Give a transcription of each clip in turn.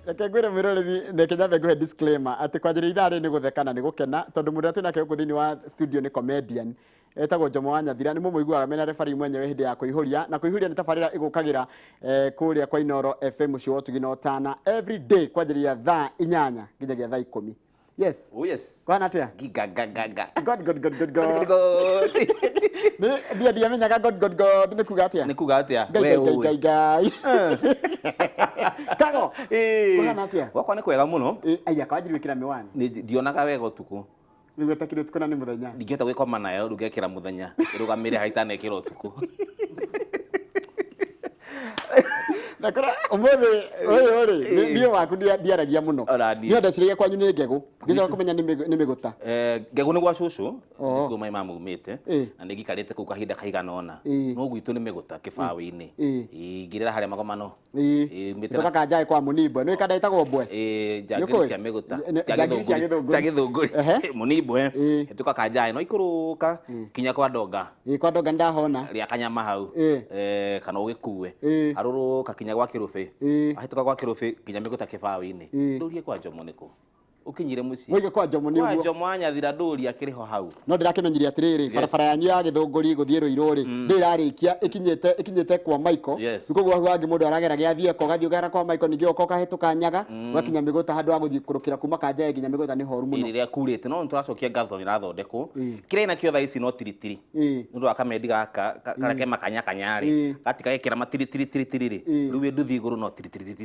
Reke ngwĩre mwĩroreri, reke nyambe ngũhe disclaimer atĩ kwanjĩrĩria ithaa rĩrĩ nĩ gũtheka na nĩ gũkena, tondũ mũndũ ũrĩa twĩ nake gũkũ thĩinĩ wa studio nĩ comedian etagwo Njomo wa Nyathira. Nĩ mũmũiguaga mena referee mwenyewe hĩndĩ ya kũihũria, na kũihũria nĩ tabarĩra ĩgũkagĩra kũrĩa kwa Inooro FM mũciĩ wa ũtugi na ũtana every day kwanjĩrĩria thaa 8 nginyagia thaa 10. Yes. Oh yes. Kwana atĩa? Giga ga ga ga. God God God God God. God. Nĩ ndia ndiamenyaga God God God nĩ kuga atĩa? Nĩ kuga atĩa? Ngai We Ngai ũĩ. Ngai Ngai. Kago. Ĩĩ. Kũhana atĩa? Gwakwa nĩ kwega mũno. Ĩ, aya kawanjiri wĩkĩra mĩwani. Nĩ ndionaga wega ũtukũ. Nĩguo ĩtakĩrĩ ũtukũ na nĩ mũthenya. Ndingĩhota gwĩkoma nayo rĩu ngekĩra mũthenya. Ĩrũgamĩre harĩa itanekĩra ũtukũ. Na kũrĩa ũmũthĩ ũyũ rĩ, niĩ waku ndiaragia mũno. Ona niĩ. Niĩ ndeciragia kwanyu nĩ ngegũ. Ngĩcoka kũmenya nĩ mĩgũta. Ngegũ nĩ gwa cũcũ. Oo. Nĩkuo mai maumĩte. Ĩ. Na nĩ ngikarĩte kũu kahinda kaigana ũna. Ĩ. No gwitũ nĩ mĩgũta kĩbaũ-inĩ. Ĩ. Ĩ, ngĩrĩra harĩa magomano. Ĩ. Ĩ, umĩte Kutoka kanjaĩ kwa Mũnimbwe. Nĩ kanda ĩtagwo Mbwe? Ĩ, njangiri Nĩũkũĩ? cia mĩgũta. Njangiri cia Gĩthũngũri. Cia Gĩthũngũri. Ehe. Mũnimbwe. Ĩ. Hĩtũka kanjaĩ no ikũrũka kinya kwa Ndonga. Ĩ, kwa Ndonga nĩndahona. Rĩa kanyama hau. Ĩ. Kana ũgĩkue. Ĩ. Arũrũka kinya gwa Kĩrũbĩ. Ĩ. Ahĩtũka gwa Kĩrũbĩ kinya mĩgũta kĩbaũ-inĩ. Ĩ. Ndũrie kwa Njomo nĩkũ? Ũkinyire mũciĩ. Woige kwa Njomo nĩ Kwa ũguo. Njomo wa Nyathira ndũri akĩrĩ ho hau. No ndĩrakĩmenyire atĩrĩrĩ, barabara yanyu ya Gĩthũngũri gũthiĩ Rũirũ rĩ, ndĩ ĩrarĩkia ĩkinyĩte kwa Michael. Yes. Rĩu koguo hau hangĩ mũndũ aragera gĩathiĩ eko, ũgathiĩ ũkagera kwa Michael, ningĩ ũgoka ũkahĩtũka Nyaga, ũgakinya Mĩgũta handũ ha gũthiĩ kũrũkĩra kuma Kanjaĩ nginya Mĩgũta nĩ horu mũno. Rĩrĩa kurĩte no nĩtũracokia ngatho nĩ ĩrathondekwo. Kĩrĩa ĩnakĩo thaa ici no tiritiri. Ĩ. Nĩ ũndũ wa kamendi gaka karĩa ke makanyakanya rĩ, Ĩ. gatiga gekĩra matiritiritiri rĩ, Ĩ. rĩu wĩ nduthi igũrũ no tiritiri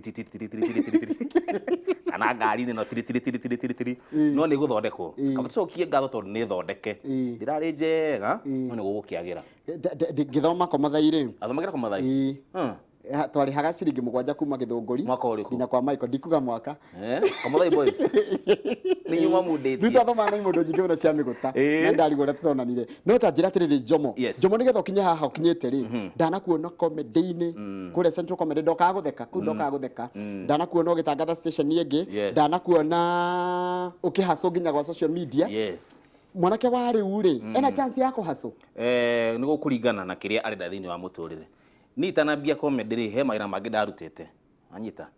kana ngari-inĩ no tiritiri no nĩ gũthondekwo. Kaba tũcokie ngatho tondũ nĩ thondeke. Ĩ. Ndĩrarĩ njega no nĩ gũgũkĩagĩra. Ngĩthoma Komathai rĩ, Athomagĩra Komathai? Ĩ. Twarĩhaga ciringi 7 kuma Gĩthũngũri Mwaka ũrĩkũ? nginya kwa Michael, ndikuga mwaka. Komathai Boys. Nĩ inyuĩ mwamundĩtie. Rĩu twathomaga na imũndũ nyingĩ mũno cia mĩgũta. Ĩ. Na ndarigwo ũrĩa tũtonanire. No ta njĩra atĩrĩrĩ Njomo. Yes. Njomo nĩgetha ũkinye haha ũkinyĩte rĩ, ndanakuona comedy-inĩ kũrĩa Central Comedy ndokaga gũtheka, kũu ndokaga gũtheka. Ndanakuona ũgĩtangatha station ĩngĩ, Yes. ndanakuona ũkĩhacũ nginya gwa social media. Yes. Mwanake wa rĩu rĩ, ena chance ya kũhacũ? Nĩ gũkũringana na kĩrĩa arenda thĩinĩ wa mũtũrĩre. Niĩ itanambia comedy rĩ, he mawĩra mangĩ ndarutĩte. Wanyita?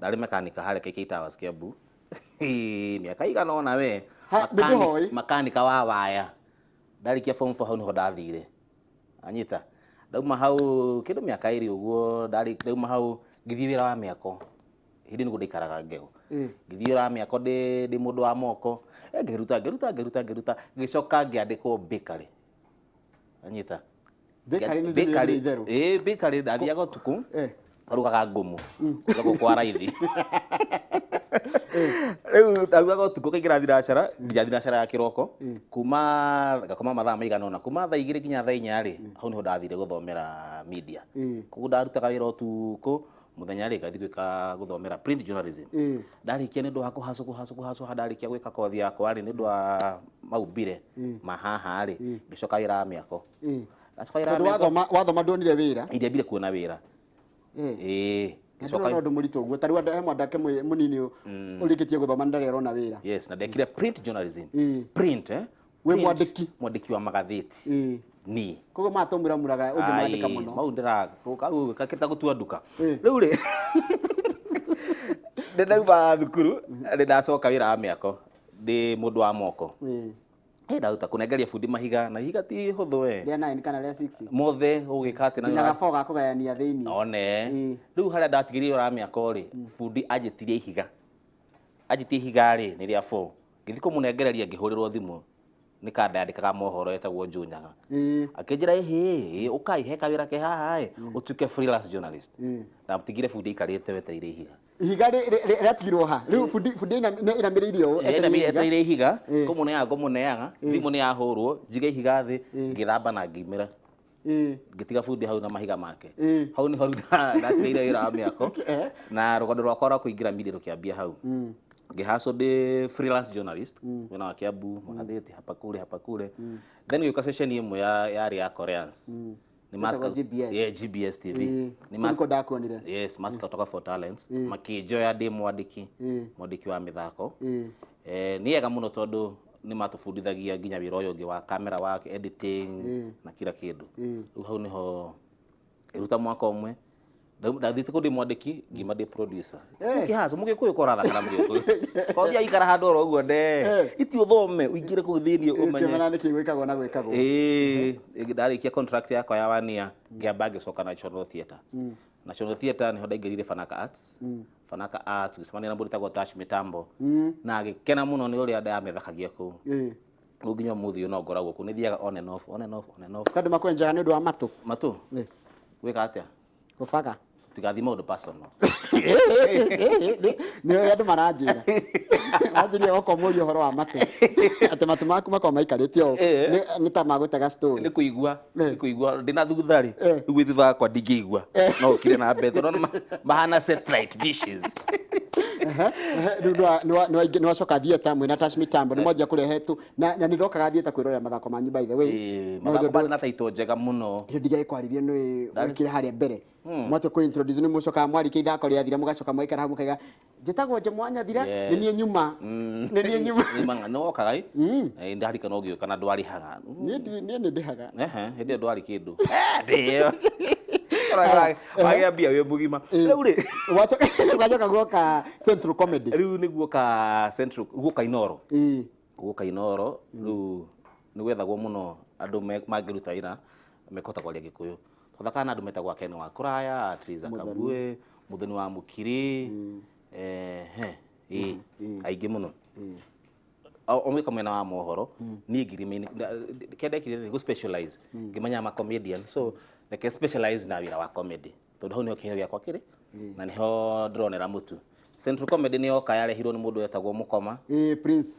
Ndarĩ mekanika harĩa KK Towers Kiambu. Mĩaka igana ũna we. Ha, nĩngũhoĩ. Makanika wa waya. Ndarĩkia form 4 hau nĩho ndathire. Wanyita? Ndauma hau kĩndũ mĩaka ĩrĩ ũguo, ndauma hau ngĩthiĩ wĩra wa mĩako. Hĩndĩ nĩguo ndaikaraga Ngegũ. Ngĩthiĩ wĩra wa mĩako ndĩ mũndũ wa moko. Ngĩruta, ngĩruta, ngĩruta, ngĩruta. Ngĩcoka ngĩandĩkwo bakery. Wanyita? Bakery nĩ ndĩmĩũĩ itherũ. Ĩĩ, bakery ndathiaga ũtukũ. Ngarugaga ngũmũ. Thoko kwa raithi. Rĩu ndarugaga ũtukũ ngaingĩra thinacara nginya thinacara ya kĩroko. Kuma ngakoma mathaa maigana ũna. Kuma thaa 2 nginya thaa 4 rĩ, hau nĩho ndathire gũthomera media. Koguo ndarutaga wĩra ũtukũ, mũthenya rĩ ngathiĩ gwĩka gũthomera print journalism. Ndarĩkia nĩ ũndũ wa kũhacũ kũhacũ kũhacũ ndarĩkia gwĩka kothi yakwa rĩ, nĩ ũndũ wa maumbire ma haha rĩ, ngĩcoka wĩra wa mĩako. Ndacoka wĩra wa Tondũ mĩako. wathoma nduonire wĩra? Ndiambire kuona wĩra. Ĩĩ. Na ndũrona ũndũ mũritũ ũguo. Ta rĩu andũ he mwandake mũnini ũrĩkĩtie gũthoma ndarĩ arona wĩra. Yes, na ndekire print journalism. Ĩĩ. Print, eh? Wĩ Print, mwandĩki? Mwandĩki wa magathĩti. Ĩĩ. Niĩ. Koguo maya tũmuramuraga ũngĩmandĩka Ai, mũno. Mau ndĩra kau kakĩta gũtua nduka. Ĩĩ. Rĩu rĩ nĩ ndauma thukuru nĩ ndacoka wĩra wa mĩako ndĩ mũndũ wa moko. Ĩĩ. Ndaruta kũnengeria bundi mahiga na ihiga ti hũthũ we. Rĩa 9 kana rĩa 6. Mothe ũgĩka atĩ na Nginya gaboo ga kũgayania thĩinĩ. One. Ĩĩ. Rĩu harĩa ndatigĩrĩire wĩra wa mĩako rĩ, bundi anjĩtirie ihiga. Anjĩtie ihiga rĩ, nĩ rĩa 4. Ngĩthiĩ kũmũnengereria ngĩhũrĩrwo thimũ nĩ kanda yandĩkaga mohoro yetagwo Njũnyaga. Akĩnjĩra ĩhĩ, ũkai he kawĩra ke haha ĩ, ũtuĩke freelance journalist. Ndatigire bundi aikarĩte wetereire ihiga. Ihiga rĩatigirwo ha? Rĩu bundi ĩinamĩrĩire ũũ, etereire ihiga. Etereire ihiga, ngũmũneaga ngũmũneaga, thimũ nĩ yahũrwo, njige ihiga thĩ, ngĩthamba na ngiumĩra. Ngĩtiga bundi hau na mahiga make. Hau nĩho rĩu ndatigire wĩra wa mĩako. Na rũgendo rwakwa rwa kũingĩra media rũkĩambia hau. Ngĩhacwo ndĩ freelance journalist, mwena wa Kiambu, magathĩti, hapa kule, hapa kule. Then gĩũka ceceni ĩmwe yarĩ ya Koreans. Nĩ Ĩtagwo GBS. Yeah, GBS TV. Nĩ Kũu nĩkuo ndakuonire. Yes, Maska kutoka for Talents. Makĩnjoya ndĩ mwandĩki, mwandĩki wa mĩthako. Nĩ ega mũno tondũ nĩ matũbundithagia nginya wĩra ũyũ ũngĩ wa camera work, editing na kila kĩndũ. Rĩu hau nĩho ngĩruta mwaka ũmwe, Ndathiĩte kũu ndĩ mwandĩki, ngima ndĩ producer. Mũkĩhaca mũgĩkũyũ korathaka na mũgĩkũyũ kothia ikara handũ oro ũguo nde iti ũthome ũingĩre kũu thĩiniĩ ũmenye. Ũkĩmenya nĩkĩ gwĩkagwo na gwĩkagwo. Ĩĩ, ndarĩkia contract yakwa ya one year, ngĩamba ngĩcoka National Theatre. National Theatre nĩho ndaingĩrire Fanaka Arts. Fanaka Arts ngĩcemania na mũndũ wĩtagwo Tash Mitambo na agĩkena mũno nĩ ũrĩa ndamethakagia kũu. Rĩu nginya ũmũthĩ ũyũ no ngoragwo kũu, nĩthiaga on and off, on and off, on and off. Kwĩ andũ makwenjaga nĩ ũndũ wa matũ. Matũ gwĩka atĩa? Gũbaga. Tigathiĩ maũndũ personal. Nĩ ũrĩa andũ maranjĩra. Manjĩrire okorwo mũrie ũhoro wa matũ. Atĩ matũ maku makoragwo maikarĩte ũũ. Nĩ ta magũtega story. Nĩ kũigua, nĩ kũigua ndĩna thutha rĩ, rĩu wĩ thutha wakwa ndingĩigua. No ũkire na mbere tondũ mahana satellite dishes. Rĩu nĩ wacoka theatre mwĩna Tash Mitambo nĩ mwanjia kũrehe tu na nĩ ndokaga theatre kwĩrorera mathako manyu, by the way. Ĩĩ, mathako marĩ na taito njega mũno. Hĩndĩ ndigae kwarĩria nĩ wekire harĩa mbere. Mwatua kũ introduce nĩ mũcokaga mwarĩkia ithako rĩathira, mũgacoka mwaikara hau mũkaiga, "Njĩtagwo Njomo wa Nyathira, nĩ niĩ nyuma, nĩ niĩ nyuma." Nĩ wokaga ĩ? Ndarikana ũgĩũka na ndwarĩhaga. Niĩ nĩ ndĩhaga. Ehe, hĩndĩ ĩyo ndwarĩ kĩndũ. Ndĩyo. Wagĩa mbia wĩ mũgima. Rĩu rĩ, Wacoka guoka Central Comedy. Rĩu nĩ guoka Central, guoka Inoro. Guoka Inoro, rĩu nĩ gwethagwo mũno andũ mangĩruta wĩra mekũhota kwaria Gĩkũyũ. Twathakaga na andũ metagwo Ken wa Kũraya, Triza Kabue, Mũthoni wa Mũkiri, ĩĩ, aingĩ mũno. O gwĩka mwena wa mohoro, niĩ ngirima kĩrĩa ndekire nĩ gũ specialize, ngĩmenya ma comedian, so reke specialize na wĩra wa comedy tondũ hau nĩho kĩheo gĩakwa kĩrĩ na nĩho ndĩronera mũtu. Central Comedy nĩ yoka yarehirwo nĩ mũndũ wetagwo Mũkoma. Ĩĩ, Prince.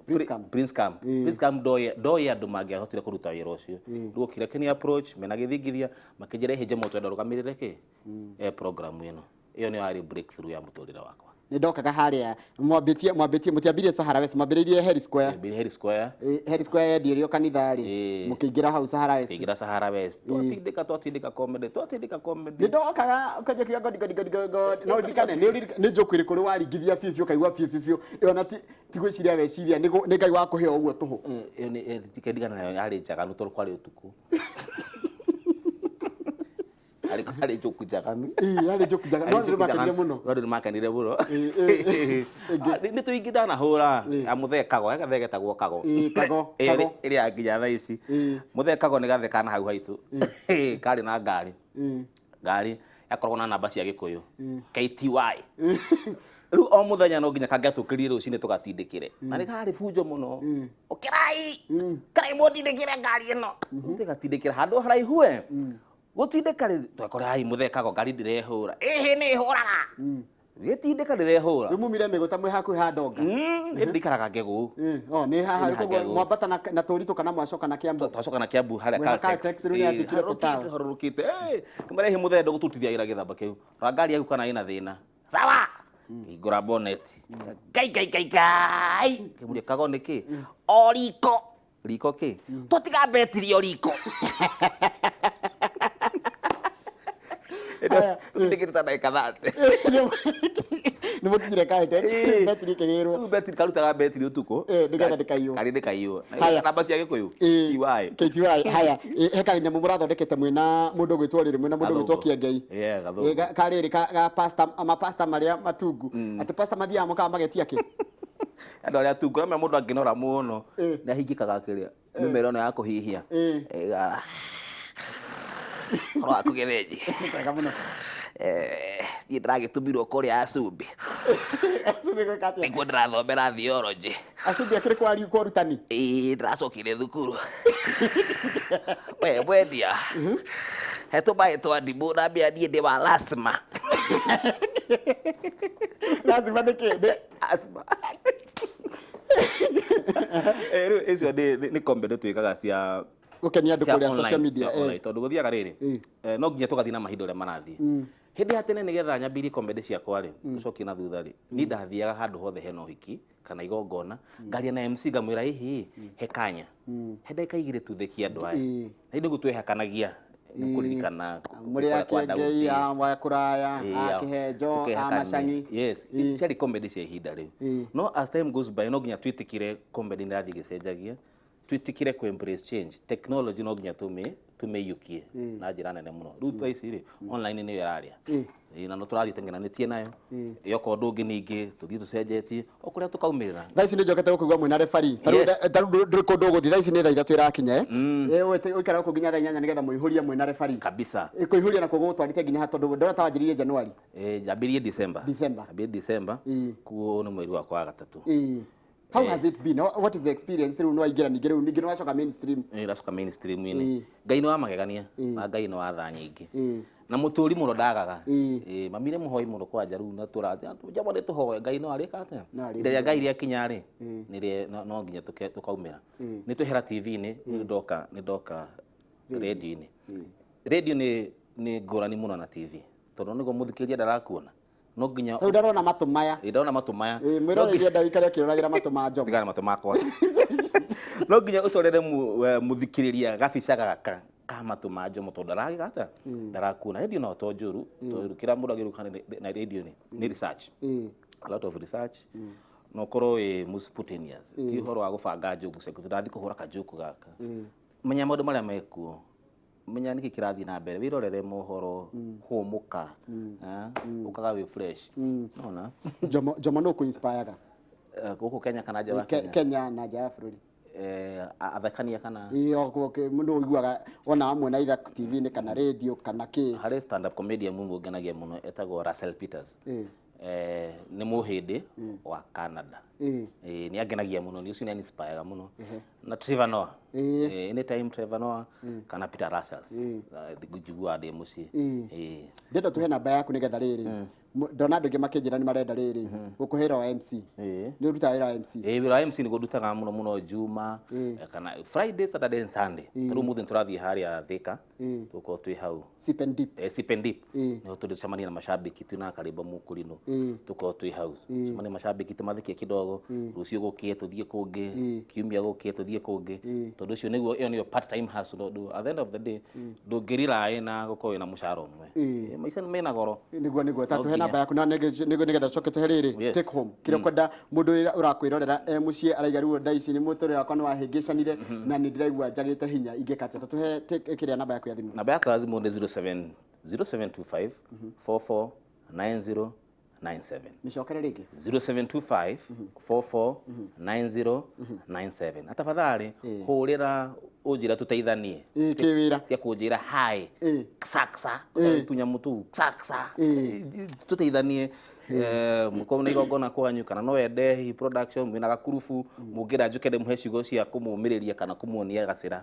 Prince Cam. Prince Cam. Prince Cam ndoĩ andũ mangĩahotire kũruta wĩra ũcio. Rĩu okire Kenya approach mena gĩthingithia makĩnjĩra ihĩnje mũtwe ndarũgamĩrĩre kĩ program ĩno. Ĩyo nĩyo yarĩ breakthrough ya mũtũrĩre wakwa. Nĩ ndokaga harĩa mwambĩtie mũtiambirie Sahara West, mwambĩrĩirie Heri Square. Mbere Heri Square. Heri Square yendirio kanitha rĩ, mũkĩingĩra hau Sahara West. Kĩingĩra Sahara West. Twatindĩka comedy, twatindĩka comedy. Nĩ ndokaga ũkanjia kuga godi godi godi godi. No ũririkane nĩ njoku ĩrĩkũ rĩ waringithia biũ biũ ũkaigua biũ biũ biũ ĩyo na ti gwĩciria weciria, nĩ Ngai wakũhe o ũguo tũhũ? Ĩyo nĩ ndikendigana nayo, yarĩ njaganu tondũ kwarĩ ũtukũ. Harĩ njoku njaganu. Ĩĩ, yarĩ njoku njaganu. No andũ nĩ makenire mũno. No andũ nĩ makenire mũno. Nĩ tũingĩ ndanahũra ya mũthee Kago, he gathee getagwo Kago. Ĩĩ, Kago, Ĩĩ, Kago. Ĩrĩa nginya thaa ici. Mũthee Kago nĩ gathee kana hau haitũ. Karĩ na ngari. Ngari yakoragwo na namba cia Gĩkũyũ. KTY. Rĩu o mũthenya no nginya kangĩatũkĩrire rũcinĩ tũgatindĩkĩre. Na nĩ karĩ bunjo mũno. Ũkĩrai! Karai mũndindĩkĩre ngari ĩno. Tũgatindĩkĩra handũ haraihu we. Gũtindĩka rĩ, twakora ai mũthee Kago ngari ndĩrehũra. Ĩhĩ nĩ ĩhũraga. Gĩtindĩka ndĩrehũra. Rĩu mumire mĩgũta mwĩ hakuhĩ ha Ndonga. Ĩndĩ ndikaraga Ngegũ. O, nĩ haha Nĩ koguo Ngegũ. mwambata na tũritũ kana mwacoka na Kiambu? Twacoka na Kiambu harĩa Mwĩ ha Caltex. Caltex rĩu nĩ yatuĩkire tũtawa. Harũrũkĩte. Kĩmarehe mũthee ndũgũtutithia wĩra gĩthamba kĩu. Rora ngari yaku kana ĩna thĩna. Sawa. Hingũra bonnet. Ngai ngai ngai ngai. Kĩmũria Kago nĩkĩ? O riko. Riko kĩ? Tũtiga betiri o riko. Tũtigĩte ta ndagĩka 30. Nĩ mũkinyire Caltex, betiri ĩkĩgĩrwo. Rĩu betiri karutaga betiri ũtukũ. Nĩgetha ndĩkaiywo. Karĩ ndĩkaiywo. Haya. Namba cia Gĩkũyũ. TY. KTY. Haya, he kanyamũ mũrathondekete mwĩna mũndũ ũgwĩtwo rĩrĩ, mwĩna mũndũ ũgwĩtwo Gathũngũ. Kĩengei. Yeah, Gathũngũ. Karĩrĩ ga pastor, mapasta marĩa matungu. Atĩ pastor mathiaga mũkawa magetia kĩ? Andũ arĩa atungu, arĩa mũndũ angĩnora mũno, nĩ ahingĩkaga kĩrĩa mĩmera ĩno ya kũhihia. Ũhoro waku Gĩthĩnji? Wega mũno. Niĩ ndĩragĩtũmirwo kũrĩa Asumbĩ. Asumbĩ gwĩka atĩa? Nĩkuo ndĩrathomera theology. Asumbĩ akĩrĩ kwa arutani? Ĩĩ, ndĩracokire thukuru. We mwendia, he tũmaĩ twa ndimũ na mbĩa, niĩ ndĩ wa lasma. Lazima nĩkĩ? Asthma. Rĩu icio nĩ comedy twĩkaga cia Gũkenia andũ cia kũrĩa social online, media. cia online, tondũ gũthiaga rĩrĩ, no nginya tũgathiĩ na mahinda ũrĩa marathiĩ. Hĩndĩ ya tene nĩgetha nyambirie comedy ciakwa rĩ, tũcokie na thutha rĩ, niĩ ndathiaga handũ hothe hena ũhiki kana igongona, ngaria na MC ngamwĩra, "Ĩhĩ, he kanya, he ndagĩka 2 tuthekie andũ aya." Na nĩguo twehakanagia nĩ kũririkana Mũrĩ a kwa Kĩengei, Daudi. a wa Kũraya, a Kĩhenjo, a Tũkehakania. Macang'i. Yes, ciarĩ comedy cia ihinda rĩu. No as time goes by no nginya twĩtĩkĩre comedy nĩ ĩrathiĩ ĩgĩcenjagia. Twĩtĩkĩre kũ embrace change. Technology no nginya tũmĩiyũkie na njĩra nene mũno. Rĩu thaa ici rĩ, online nĩyo ĩrarĩa. Ĩĩ, na no tũrathiĩ tũng'enanĩtie nayo. Yoka ũndũ ũngĩ ningĩ tũthiĩ tũcenjetie o kũrĩa tũkaumĩrĩra. Thaa ici nĩ njokete gũkũigua mwĩna refari. Ta rĩu ndũrĩ kũndũ ũgũthiĩ, thaa ici nĩ thaa 3 ĩrakinya. Ũikara gũkũ nginya thaa 8 nĩgetha mũihũrie mwĩna refari. Kabisa. Kũihũria nakuo gũgũtwarĩte nginya ha, tondũ ndona ta wanjĩrĩirie January? Njambĩrĩirie December. December. Njambĩrĩirie December. Kuo nĩ mweri wakwa wa gatatũ. How has it been? What is the experience rĩu nĩ waingĩra ningĩ, rĩu ningĩ nĩ wacoka mainstream? Ĩracoka mainstream-inĩ. Ngai nĩ wa magegania na Ngai nĩ wa tha nyingĩ na mũtũri mũno ndagaga. Mami nĩ mũhoi mũno kwanja rĩu na tũra jambo nĩ tũhoe Ngai no arĩka atĩa. No arĩka. Ihinda rĩa Ngai rĩakinya rĩ, no nginya tũkaumĩra. Nĩ twehera TV-inĩ, nĩ ndoka radio-inĩ. Radio nĩ ngũrani mũno na TV tondũ nĩguo mũthikĩrĩria ndarakuona, no nginya Rĩu ndarona matũ maya. Ĩ, ndona matũ maya. Mwĩroreri enda wĩikare ũkĩroragĩra matũ ma Njomo. Tigana matũ makwa. No nginya ũcorere mũthikĩrĩria gabica gaka ka matũ ma Njomo tondũ ndaragĩka atĩa, ndarakuona. Radio no to njũru, tondũ kĩrĩa mũndũ agĩrũka na radio nĩ research, a lot of research, na ũkorwo wĩ mu spontaneous, ti ũhoro wa gũbanga njoku ciaku, tũrathiĩ kũhũra kajoku gaka. Menya maũndũ marĩa mekuo, menya nĩkĩ kĩrathiĩ na mbere, wĩrorere mohoro, hũmũka, ũkaga wĩ fresh nona. Njomo, Njomo, nũ kũ-inspireaga? Gũkũ Kenya kana nja wa Kenya? Kenya na nja ya bũrũri. Athakania kana? Ĩĩ, mũndũ ũiguaga ona amwe na either TV-inĩ kana radio kana kĩ. Harĩ stand up comedian mũmwe ũngenagia mũno etagwo Russell Peters. Nĩ mũhĩndĩ wa Canada. Nĩ angenagia mũno, nĩ ũcio nĩ inspireaga mũno, na Trevor Noah. Anytime Trevor Noah kana Peter Russells njiguaga ndĩ mũciĩ. Ndĩrenda tũhe namba yaku nĩgetha rĩrĩ ndona andũ aingĩ makĩnjĩra nĩ marenda rĩrĩ gũkũhe wĩra wa MC. Nĩ ũrutaga wĩra wa MC? Ĩĩ, wĩra wa MC nĩguo ndutaga mũno mũno Juma kana Friday, Saturday and Sunday. Ta rĩu mũthĩ nĩtũrathiĩ harĩa Thika, tũgũkorwo twĩ hau. Sip and Dip. Sip and Dip, nĩho tũrĩcemania na mashabiki twĩna Karĩmbo Mũkũrinũ. Tũkorwo twĩ hau cemania na mashabiki, tũmathikie kidogo. Rũciũ gũkĩe tũthiĩ kũngĩ, kiumia gũkĩe tũthiĩ kũngĩ, tondũ ũcio nĩguo ĩyo nĩyo part time hustle, tondũ at the end of the day ndũngĩrely na gũkorwo wĩna mũcara ũmwe. Maica nĩ mena goro. Nĩguo ta No tũhe nginya. Namba yaku na nĩguo nĩgetha tũcoke tũhe rĩrĩ take home kĩrĩa ũkwenda mũndũ ũrĩa ũrakwĩrorera e mũciĩ araiga rĩu thaa ici nĩ mũtũrĩre wakwa nĩ wahĩngĩcanire na nĩ ndĩraigua njagĩte hinya, ingĩka atĩa? Ta tũhe kĩrĩa, namba yaku ya thimũ. Namba yakwa ya thimũ nĩ 07 0725 44 90 97. Mĩcokere rĩngĩ. 0725 44 90 97. Na tafadhali hũrĩra ũnjĩra tũteithanie. Kĩwĩra. Tia kũnjĩra hi ksa tũnyamũ tũu ksa, tũteithanie. Mũkorwo na igongona kwanyu kana no wende hihi production, mwĩna gakurubu, mũngĩra njũke ndĩmũhe ciugo cia kũmũmĩrĩria kana kũmuonia gacĩra,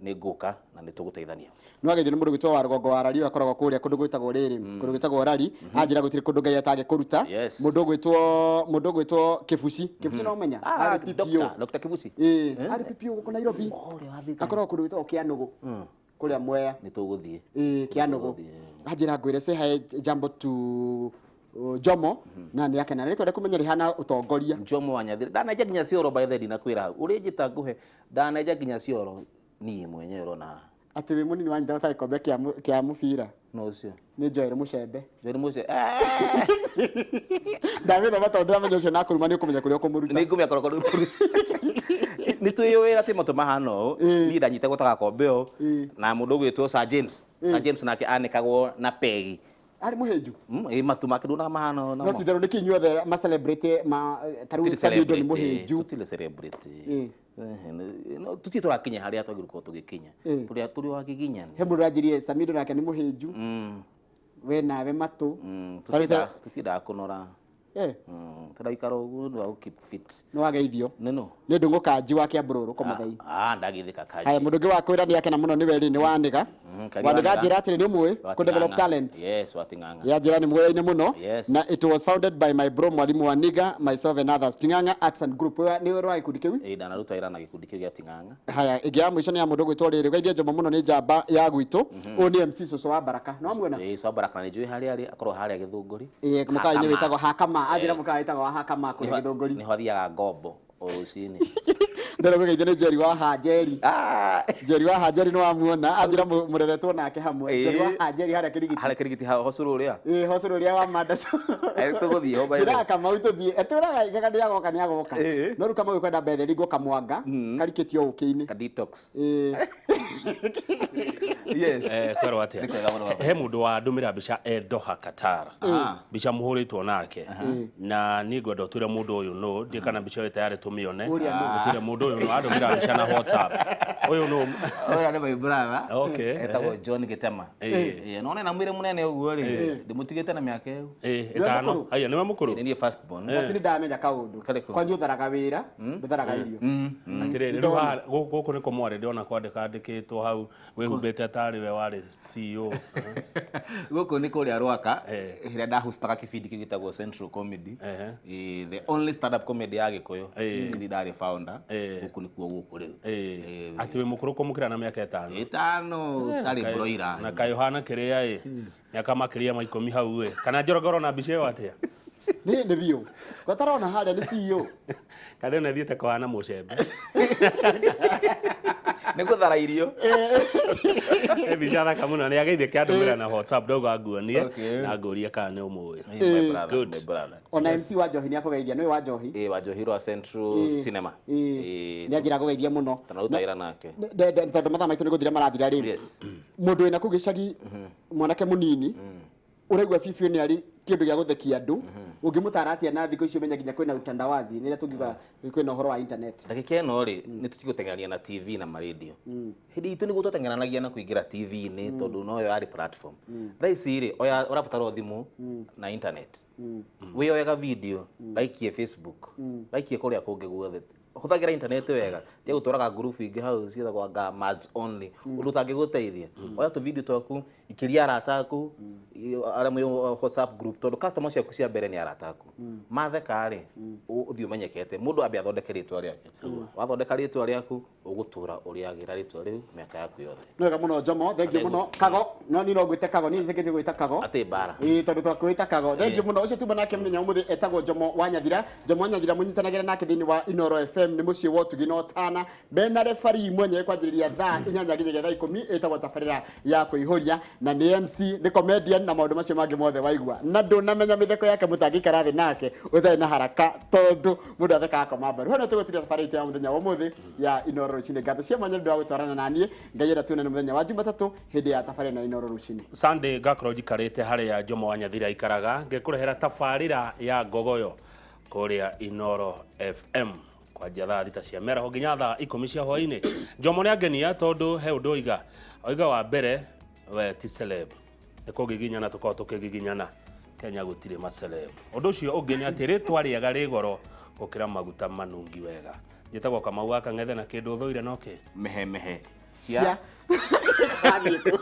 nĩ ngũka na nĩ tũgũteithania. Nĩ wageithio nĩ mũndũ gwĩtwo wa rũgongo wa rari, akoragwo kũrĩa kũndũ gwĩtagwo rĩrĩ, kũndũ gwĩtagwo rari, anjĩra gũtirĩ kũndũ Ngai atangĩkũruta. Mũndũ ũgwĩtwo Kĩbuci, Kĩbuci no ũmenya? Ah, Arĩ PPO. Dr. Kibuci. Ĩĩ, arĩ PPO gũkũ Nairobi. Ũrĩa wa thirikari. Akoragwo kũndũ gwĩtagwo Kĩanũgũ kũrĩa Mwea. Nĩ tũgũthiĩ. Ĩĩ, Kĩanũgũ. Tũgũthiĩ. Anjĩra ngwĩre say hi jambo to Jomo na nĩ akena rĩtwa rĩa kũmenya rĩhana ũtongoria. Njomo wa Nyathira ndanaenja nginya cioro, by the way, ndinakwĩra hau ũrĩ njĩta ngũhe, ndanaenja nginya cioro niĩ mwenyewe ũrona haha. Atĩ wĩ mũnini wanyita ta gĩkombe kĩa mũbira? No ũcio. Nĩ Joel Mũcembe. Joel Mũce. Ndamĩthoma tondũ ndĩramenya ũcio nakũruma nĩ ũkũmenya kũrĩa ũkũmũruta. Nĩ ngũmenya korokoro nĩ twĩyũĩ atĩ matũ mahana ũũ. Niĩ ndanyitagwo ta gakombe ũũ na mũndũ ũgwĩtwo Sir James. Sir James nake anĩkagwo na pegi. Arĩ mũhĩnju. Ĩ matũ make nduonaga mahana ũũ no namo. Ti-itherũ nĩkĩ inyuothe ma celebrate ma ta rĩu Tũtirĩ Samido nĩ celebrity, mũhĩnju? Tũtirĩ celebrity. No, tũtirĩ tũrakinya harĩa twagĩrĩirwo gũkorwo tũgĩkinya. Tũrĩ tũrĩ o agiginyani. He mũndũ ũranjirie Samido nake nĩ mũhĩnju. We nawe matũ. Ta rĩu Tũtindaga kũnora. Tũraikara ũguo nĩ wa gũ keep fit. Nĩ wageithio. Nĩno. Nĩ ndũng'ũ kanji wa Kĩambũrũrũ kũmũthei. Ah, ndagithĩka kanji. Haya, mũndũ ũngĩ wa kwĩra nĩ akena mũno nĩwe rĩ nĩ Wanĩga. Kari Wanĩga Wanĩga. njĩra atĩrĩ nĩ ũmũĩ Wa kũ develop Ting'ang'a. talent. Yes, wa Ting'ang'a. Ya njĩra nĩ muoyaine mũno. Yes. Na it was founded by my bro Mwalimu Waniga, myself and others, Ting'ang'a Arts and Group. Wewe nĩ wa gĩkundi kĩu? Ĩĩ, ndanaruta wĩra na gĩkundi kĩu gĩa Ting'ang'a. Haya, ĩngĩ ya mũico nĩ ya mũndũ ũgwĩtwo rĩrĩ, ũgeithie Njomo mũno, nĩ njamba ya gwitũ. Ũyũ nĩ MC Cũcũ wa Baraka, no muona? Ĩĩ, Cũcũ wa Baraka nĩ njũĩ harĩa arĩ, akorwo harĩa Gĩthũngũri. Ĩĩ, mũkawa-inĩ Hakama. wĩtagwo Hakama, anjĩra mũkawa wĩtagwo wa Hakama kũrĩa Gĩthũngũri. Nĩho athiaga ngombo o rũcinĩ. Ndĩrenda kũgeithio nĩ Njeri wa Hanjeri. Ah, Njeri wa Hanjeri nĩ wamuona, anjĩra mũreretwo nake hamwe. Ĩĩ. Njeri wa Hanjeri harĩa Kĩrigiti. Harĩa Kĩrigiti hau hocũrũ ũrĩa. Ĩĩ, hocũrũ ũrĩa wa Mandaco. Eh, tũgũthiĩ ho by the way. Njĩraga Kamau tũthiĩ. Etũraga igaga nĩ agoka nĩ agoka. Ĩĩ. No rĩu Kamau kwenda mbetheri ngo kamwanga karikĩtio ũkĩ-inĩ. Ka detox. Ĩĩ. Yes. Eh, kwerwo atia Nĩ kwega mũno. He mũndũ wandũmĩra mbica e Doha Qatar, mbica mũhũrĩtwo nake, na niĩ ngwenda ũtwĩre mũndũ ũyũ nũ. Ndiĩ kana mbica ĩyo tayarĩ tũmĩone. Ũrĩa nũ? Ũtwĩre mũndũ ũyũ nũ andũmĩra mbica na WhatsApp, ũyũ nũ? Ũrĩa nĩ my brother. Okay. Etagwo John Gĩtema. Ĩĩ. Ĩĩ, nona na mwĩrĩ mũnene ũguo rĩ, ndĩmũtigĩte na mĩaka ĩyo. Ĩĩ, Nĩwe ĩtano. mũkũrũ? Aya, nĩwe mũkũrũ. Nĩ niĩ first born. Basi nĩ ndamenya kaũndũ. Karĩkũ? Kwanyu ũtharaga wĩra, ndũtharaga irio. Atĩrĩrĩ, rĩu haha gũkũ nĩkũ mwarĩ ndĩrona kwandĩka andĩkĩtwo hau wĩhumbĩte tarĩ we warĩ CEO? Gũkũ nĩ kũrĩa Rwaka, Eh. ĩrĩa ndahostaga kĩbindi kĩu gĩtagwo Central Comedy. Ehe. Ĩĩ, the only stand up comedy ya Gĩkũyũ. Eh. Nĩ ndarĩ founder. Eh. Gũkũ nĩkuo gũkũ rĩu. Ĩĩ, atĩ wĩ mũkũrũ kũmũkĩra na mĩaka 5? 5 tarĩ broiler. Na kaĩ ũhana kĩrĩa ĩ mĩaka makĩria ma 10 hau ĩ, kana Njoroge ũrona mbica ĩyo atĩa? Nĩ biũ. Kwatarona harĩa nĩ CEO. Kana ĩno ĩthiĩte kũhana mũcembe? Nĩ gũthara irio. Nĩ mbica thaka mũno, nĩ ageithie kĩandũmĩra na WhatsApp, ndauga nguonie na ngũrie kana nĩ ũmũĩ. My brother, Good. my brother. Ona MC wa Njohi nĩ akũgeithia, nĩwe wa Njohi. Ĩĩ, wa Njohi rwa Central Cinema. Ĩĩ. Ĩĩ. Nĩ anjĩra kũgeithia mũno. Tũnaruta wĩra nake. Tondũ mathaa maitũ nĩ gũthira marathira rĩ. Yes. Mũndũ wĩna kũu gĩcagi, mwanake mũnini, ũraigua biũ biũ nĩ arĩ kĩndũ gĩa gũthekia andũ, ũngĩmũtara atĩa na thikũ ici ũmenye nginya kwĩna utandawazi, nĩrĩa tũngiuga kwĩna ũhoro wa internet? Ndagĩka ĩno rĩ, nĩ tũtigũteng'erania na TV na marendio. Hĩndĩ itũ nĩguo twateng'eranagia na kũingĩra TV-inĩ, tondũ noyo yarĩ platform. Thaa ici rĩ, oya ũrabatara o thimũ na internet, wĩyoega video, gaikie Facebook, gaikie kũrĩa kũngĩ guothe. Hũthagĩra internet wega, tiga gũtwaraga ngurubu ingĩ hau ciĩtagwo anga mads only, ũndũ ũtangĩgũteithia. Oya tũ video twaku, ikĩria arata aku arĩa mwĩ WhatsApp group, tondũ customer ciaku cia mbere nĩ arata aku. Matheka rĩ, ũthiĩ ũmenyekete. Mũndũ ambe athondeke rĩtwa rĩake. Wathondeka rĩtwa rĩaku, ũgũtũra ũrĩagĩra rĩtwa rĩu mĩaka yaku yothe. Nĩ wega mũno Jomo, thank you mũno. Kago, no niĩ no ngwĩte Kago, niĩ njĩtĩkĩtie gwĩta Kago. Atĩ mbara. Ĩĩ, tondũ twakwĩta Kago. Thank you mũno. Ũcio tuma nake mũthenya wa ũmũthĩ etagwo Jomo wa Nyathira. Jomo wa Nyathira mũnyitanagĩra nake thĩinĩ wa Inoro FM, nĩ mũciĩ wa ũtugi na ũtana. Mena referee mwenyewe kwanjĩrĩria thaa 8 nginyagia thaa 10, ĩtagwo tabarĩra ya kũihũria, na nĩ MC, nĩ comedian na maũndũ macio mangĩ mothe waigua. Na ndũnamenya mĩtheko yake, mũtangĩikara thĩ nake ũtarĩ na haraka, tondũ mũndũ athekaga akoma mbaru. Hau no tũgũtiria tabarĩra itũ ya mũthenya wa ũmũthĩ ya Inoro rũcinĩ. Ngatho cia mwanya nĩ ũndũ wa gũtwarana na niĩ. Ngai enda tuonane mũthenya wa Jumatatũ hĩndĩ ya tabarĩra na Inoro rũcinĩ. Sunday ngakorwo njikarĩte harĩa Jomo wa Nyathira aikaraga, ngĩkũrehera tabarĩra ya Ngogoyo kũrĩa Inoro FM kwanjia thaa 6 cia mĩaraho nginya thaa 10 cia hwainĩ. Jomo nĩ angenia tondũ he ũndũ oiga. Oiga wa mbere, we ti celeb, nĩ kũgiginyana tũkoragwo tũkĩgiginyana, Kenya gũtirĩ maceleb. Ũndũ ũcio ũngĩ nĩ atĩ rĩtwa rĩega rĩ goro gũkĩra maguta manungi wega. Njĩtagwo Kamau wa Kang'ethe, na kĩndũ ũthũire no kĩ? Mehemehe cia. Cia. Wathiĩ kũ?